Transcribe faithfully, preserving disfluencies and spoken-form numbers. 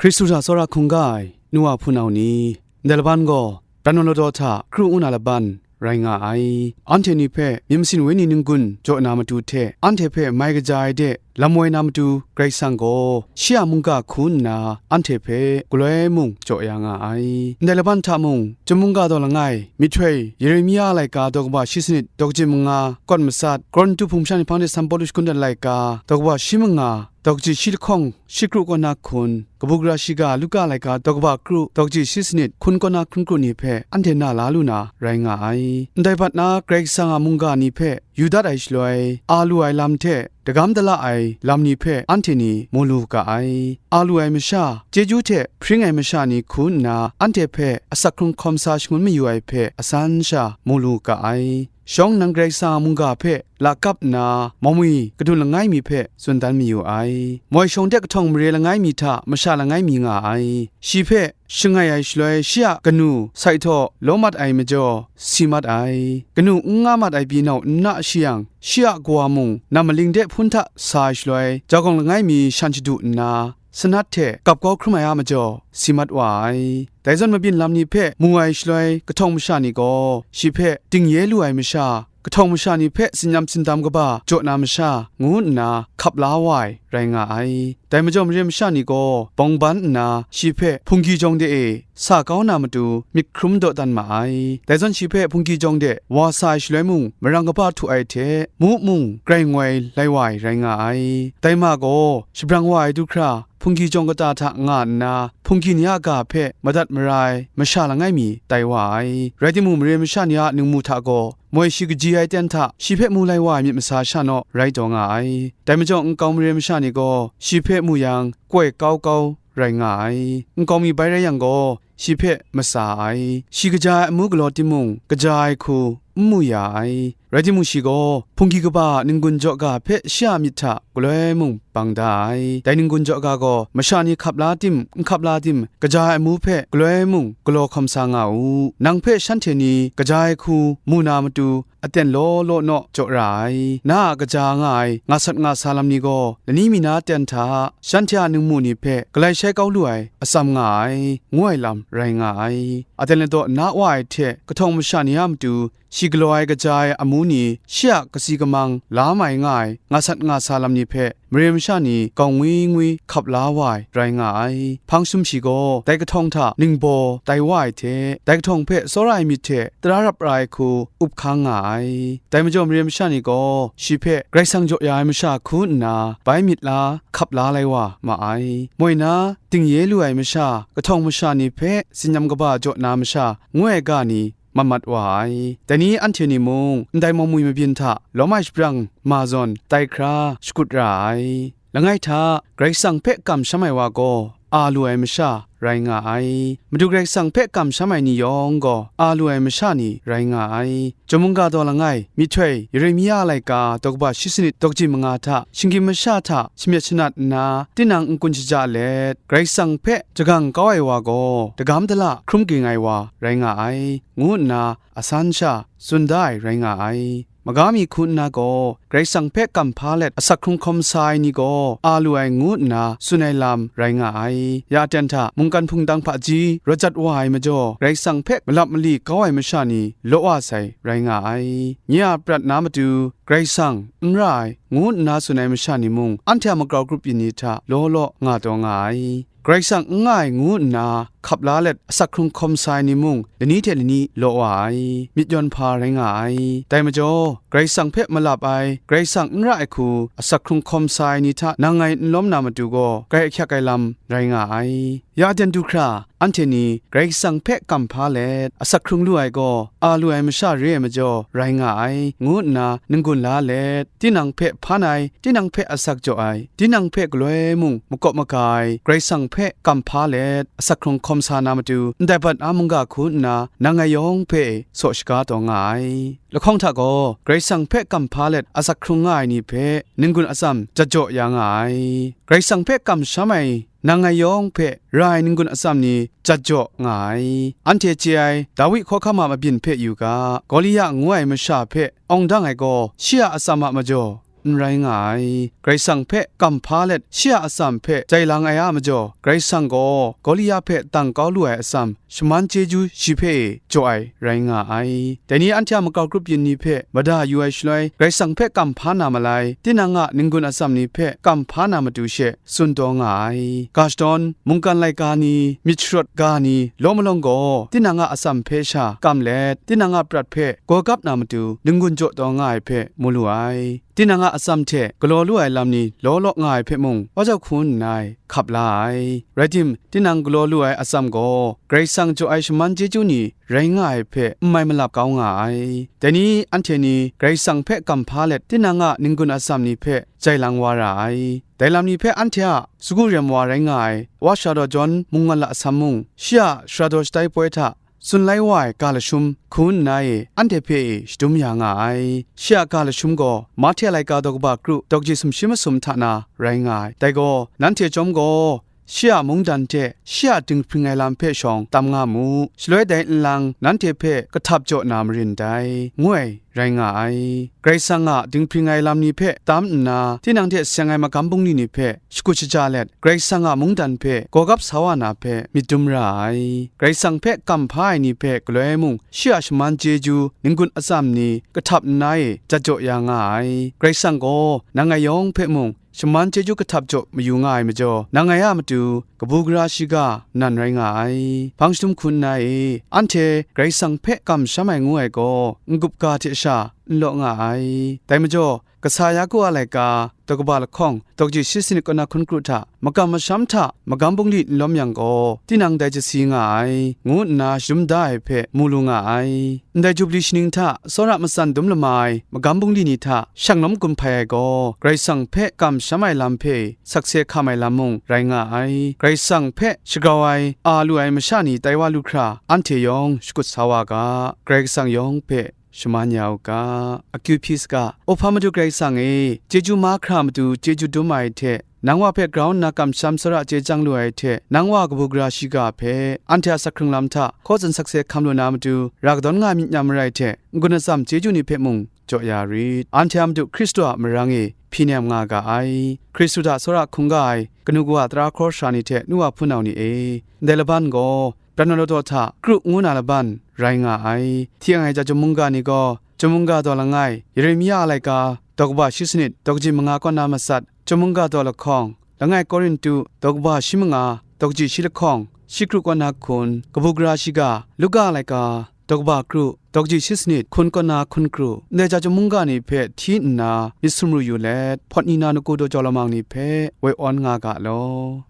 Hkristu hta tsawra hkungga ai nu wa hpunau ni, ndai laban gaw, pran wa ladaw hta kru ngu na laban rai nga ai. Anhte ni hpe myit masin wenyi n-gun jaw na matu hte, anhte hpe mai kaja ai de lam woi na matu, Karai Kasang gaw shi a mungga hku nna anhte hpe galoi mung jaw ya nga ai. Ndai laban hta mung, chyum mungga daw langai, myihtoi Yeremia a laika daw kaba shi sanit daw kaji manga, kawt matsat, Korinhtu hpung masha ni hpang de San Pawlu shakun dat laika daw kaba shi manga, daw kaji shi lahkawng shi kru kaw na hkun, kabu gara shiga Luka laika daw kaba kru, daw kaji shi sanit hkun kaw na hkun kru ni hpe anhte na la lu na rai nga ai. Ndai bat na Karai Kasang a mungga ni hpe yu dat ai shaloi, a lu ai lam hte dagam dala ai lam ni hpe anhte ni mu lu ga ai. A lu ai masha, chyeju hte hpring ai masha ni hku nna anhte hpe asak hkrung hkawm sa shangun mayu ai hpe asan sha mu lu ga ai. Shawng nnan Karai Kasang a mungga hpe lakap nna, mawmi kadun langai mi hpe tsun dan mayu ai. Moi shawng de kahtawng mare langai mi hta masha langai mi nga ai. Shi hpe shangai ai shaloi, shi a kanu sai htaw law mat ai majaw, si mat ai. Kanu n nga mat ai pyi nau n na shi yang, shi a kawa mung nam maling de hpun hta sa ai shaloi, jagawng langai mi shan shadu nna, sanat hte gap kau hkrum ai a majaw, si mat wa ai. Dai zawn mabyin lam ni hpe mu ai shaloi, kahtawng masha ni gaw shi hpe dingye lu ai masha, kahtawng masha ni hpe tsinyam tsindam kaba jaw na masha, ngu nna hkap la wa ai rai nga ai. Dai majaw mare masha ni gaw bawng ban nna shi hpe hpunggi jawng de e sa kau na matu myit hkrum dawdan ma ai. Dai zawn shi hpe hpunggi jawng de wa sa ai shaloi mung, marang kaba htu ai hte mu mung grai ngoi lai wa ai rai nga ai. Dai ma gaw, shabrang wa ai du hkra, hpunggi jawng kata hta nga nna, hpunggi ni a ga hpe madat mara ai masha langai mi tai wa ai. Rai timung, mare masha ni a ningmu hta gaw, moi shi kaji ai ten hta shi hpe mu lai wa ai myit masa sha naw rai taw nga ai. Dai majaw, nkau mare masha ni gaw shi hpe mu yang, koi kau kau rai nga ai. Nkau mi bai rai yang gaw, shi hpe masa ai. Shi kaja ai amu galaw timung, kaja ai hku n mu ya ai. Rai timung, shi gaw hpunggi kaba a n-gun jaw ga hpe shi a myit hta galoi mung bang da ai. Dai n-gun jaw ga gaw, masha ni hkap la tim, n hkap la tim, kaja ai amu hpe galoi mung galaw hkawm sa nga u. Nang hpe shanhte ni kaja ai hku mu na matu, aten law law naw jaw ra ai. Na a kaja nga ai nga sat nga sa lam ni gaw, lani mi na ten hta shanhte a ningmu ni hpe galai shai kau lu ai atsam nga ai, ngu ai lam rai nga ai. Aten ladaw na wa ai hte kahtawng masha ni a matu, shi galaw ai kaja ai amu ni, shi a kasi kamang la mai nga ai nga sat nga sa lam ni hpe, mare masha ni gawng ngwi ngwi hkap la wa ai rai nga ai. Hpang sum shi gaw dai kahtawng hta ningbaw tai wa ai hte, dai kahtawng hpe tsawra ai myit hte tara rap ra ai hku up hkang nga ai. Dai majaw mare masha ni gaw shi hpe Karai Kasang jaw ya ai masha hku nna bai myit la hkap la lai wa ma ai. Moi na, dingye lu ai masha, kahtawng masha ni hpe tsinyam kaba jaw na masha, ngu ai ga ni mat mat wa ai. Dai ni anhte ni mung, ndai mawmi mabyin hta lawm ai shabrang ma zawn tai hkra shakut ra ai. Langai hta, Karai Kasang hpe kamsham ai wa gaw, a lu ai masha rai nga ai. Madu Karai Kasang hpe kamsham ai ni yawng gaw, a lu ai masha ni rai nga ai. Chyum mungga daw langai, myihtoi Yeremia a laika daw kaba shi sanit daw kaji manga hta, shinggyim masha hta shamyet shanat nna, tinang n-gun shaja let, Karai Kasang hpe jagang kau ai wa gaw, dagam dala hkrum ging ai wa rai nga ai, ngu nna asan sha tsun da ai rai nga ai. Maga mi hku nna gaw, Karai Kasang hpe kamhpa let asak hkrung hkawm sa ai ni gaw, a lu ai ngu nna tsun ai lam rai nga ai. Ya aten hta, mungkan hpungtang hpaji rawt jat wa ai majaw, Karai Kasang hpe malap mali kau ai masha ni law wa sai rai nga ai. Nye a prat na matu, Karai Kasang n ra ai, ngu nna tsun ai masha ni mung, anhte a magrau grup yin ni hta law law nga taw nga ai. Karai Kasang n nga ai ngu nna hkap la let asak hkrung hkawm sa ai ni mung, lani hte lani law wa ai, myit yawn hpa rai nga ai. Dai majaw, Karai Kasang hpe malap ai, Karai Kasang n ra ai hku asak hkrung hkawm sa ai ni hta nang ngai n lawm na matu gaw, grai ahkyak ai lam rai nga ai. Ya aten du hkra, anhte ni Karai Kasang hpe kamhpa let asak hkrung lu ai gaw, a lu ai masha re ai majaw rai nga ai, ngu nna n-gun la let, tinang hpe hpan ai, tinang hpe asak jaw ai, tinang hpe galoi mung makawp maga ai, Karai Kasang hpe kamhpa let asak hkrung hkawm sa na matu, ndai bat a mungga hku nna nang ngai yawng hpe saw shaga taw nga ai. Lahkawng hta gaw, Karai Kasang hpe kamhpa let asak hkrung nga ai ni hpe n-gun atsam jat jaw ya nga ai. Karai Kasang hpe kamsham ai nang ngai yawng hpe ra ai n-gun atsam ni jat jaw nga ai. Anhte chye ai Dawi hkawhkam a mabyin hpe yu ga, Gawliya ngu ai masha hpe awng dang ai gaw, shi a atsam a majaw n rai nga ai. Karai Kasang hpe kam hpa let shi a atsam hpe jai lang ai a majaw, Karai Kasang gaw Gawliya hpe dang kau lu ai atsam shaman chyeju shi hpe e jaw ai rai nga ai. Dai ni anhte a makau grup yin ni hpe mada yu ai shaloi, Karai Kasang hpe kam hpa na malai, tinang a n-gun atsam ni hpe kam hpa na matu she tsun taw nga ai. Ga shadawn, mungkan laika ni, myit sharawt ga ni, law malawng gaw, tinang a atsam hpe sha kam let, tinang a prat hpe gaw gap na matu n-gun jaw taw nga ai hpe mu lu ai. Tinang a atsam hte galaw lu ai lam ni law law nga ai hpe mung, wa jau hku nna hkap la ai. Rai tim, tinang galaw lu ai atsam gaw, Karai Kasang jaw ai shaman chyeju ni rai nga ai hpe n mai malap kau nga ai. Dai ni anhte ni Karai Kasang hpe kam hpa let, tinang a n-gun atsam ni hpe jai lang wa ra ai. Dai lam ni hpe anhte a sagu rem wa rai nga ai, wa Sara daw jawn mung wan la asam mung, shi a Sara daw shatai poi hta tsun lai wa ai ga lashum hku nna e anhte hpe e shadum ya nga ai. Shi a ga lashum gaw Mahte laika daw kaba kru daw kaji sumshi masum hta na rai nga ai. Dai gaw, nanhte chyawm gaw, shi a mungdan hte shi a dinghpring ai lam hpe shawng tam nga mu. Shaloi dai nlang nanhte hpe kahtap jaw na marin dai, ngu ai rai nga ai. Karai Kasang a dinghpring ai lam ni hpe tam nna, tinang hte seng ai magam bungli ni hpe shakut shaja let, Karai Kasang a mungdan hpe gaw gap sa wa na hpe myit dum ra ai. Karai Kasang hpe kam hpa ai ni hpe galoi mung, shi a shaman chyeju n-gun atsam ni kahtap nna e jat jaw ya nga ai. Karai Kasang gaw nang ngai yawng hpe mung shaman chyeju kahtap jaw mayu nga ai majaw, nang ngai a matu kabu gara shiga nan rai nga ai. Hpang shadum hku nna e, anhte Karai Kasang hpe kamsham ai ngu ai gaw, n-gup ga hte sha n law nga ai. Dai majaw, Kasa Yaku a laika, daw kaba lahkawng, daw kaji shi sanit kaw na hkun kru hta, makam masham hta magam bungli n lawm yang gaw, tinang dai jasi nga ai, ngu nna shadum da ai hpe mu lu nga ai. Ndai Jubli shaning hta tsawra matsan dum lama ai magam bungli ni hta shang lawm gun hpai ai gaw, Karai Kasang hpe kamsham ai lam hpe sakse hkam ai lam mung rai nga ai. Karai Kasang hpe shagrau ai, a lu ai masha ni tai wa lu hkra, anhte yawng shakut sa wa ga, Karai Kasang yawng hpe shaman ya u ga. Akyu hpyi saga, O hpa Madu Karai Kasang e, chyeju mahkra matu chyeju dum ai hte, nang wa hpe grau nna kamsham tsawra chye chyang lu ai hte, nang wa kabu gara shiga hpe, anhte a sak hkrung lam hta hkaw tsun sakse hkam lu na matu, ra kadawn nga myit n-gun marai hte, n-gun atsam chyeju ni hpe mung jaw ya rit. Anhte a Madu Hkristu a marang e hpyi nem nga ga ai. Hkristu hta tsawra hkungga ai kanu kawa tara hkraw sara ni hte nu wa hpunau ni e, ndai laban gaw, Pran na lawdaw hta kru ngu na laban rai nga ai. Hti ang ai ja chyum mungga ni gaw, chyum mungga daw langai, Yeremia a laika, daw kaba shi sanit, daw kaji manga kaw na matsat, chyum mungga daw lahkawng, langai Korintu, daw kaba shi manga, daw kaji shi lahkawng, shi kru kaw na hkun, kabu gara shiga, Luka a laika, daw kaba kru, daw kaji shi sanit, hkun kaw na hkun kru, ndai ja chyum mungga ni hpe hti nna myit sumru yu let, hpawt ni na ngu daw jau lamang ni hpe woi awn nga ga law.